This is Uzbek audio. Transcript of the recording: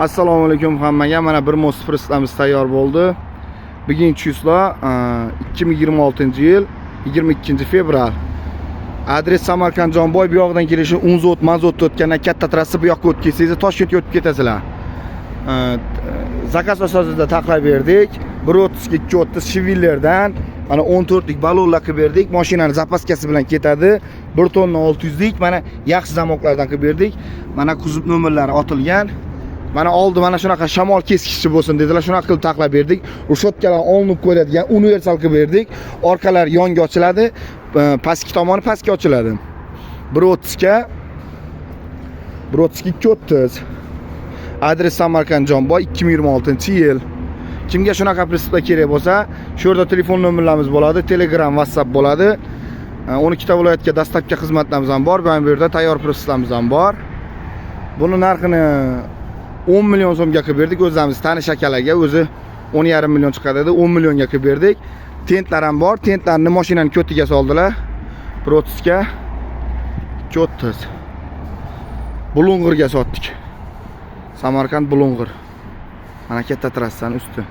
Assalomu alaykum hammaga. Mana bir мост прицеп imiz tayyor bo'ldi. Bugun число 2026-yil 22-fevral. Adres Samarqand, Jomboy. Bu yoqdan kelishi Unzot, Mazot o'tgandan katta trassa, bu yoqqa o'tib ketsangiz, Toshkentga o'tib ketasizlar. Заказ asosida taxlab berdik. 1.30 ga 2.30 Schwillerdan mana 14 lik balonlar qilib berdik. Mashinani запаска si bilan ketadi. 1 tonna 600 lik, mana yaxshi замок lardan qilib berdik. Mana kuzov nomerlari otilgan. Mana oldi mana shunaqa shamol keskichi bo'lsin dedilar. Shunaqa qilib taxlab berdik. Решётка lar olinib qo'yiladigan universal qilib berdik. Orqalari yonga ochiladi, pastki tomoni pastga ochiladi. 1.30 ga 1.30 ga 2.30. Adres Samarqand, Jomboy, 2026-yil. Kimga shunaqa прицеп lar kerak bo'lsa, shu yerda telefon nomerlarimiz bo'ladi, Telegram, WhatsApp bo'ladi. 12 ta viloyatga доставка xizmatlarimiz ham bor, mana bu yerda tayyor прицеп larimiz ham bor. Buni narxini 10 million so'mga qilib berdik o'zimiz tanish akalarga, o'zi 10,5 million chiqadi dedi, 10 millionga qilib berdik. Tentlar ham bor, tentlarni mashinani ko'tiga soldilar. 1.30 ga 2.30. Bulung'urga sotdik. Samarqand, Bulung'ur. Mana katta trassani usti.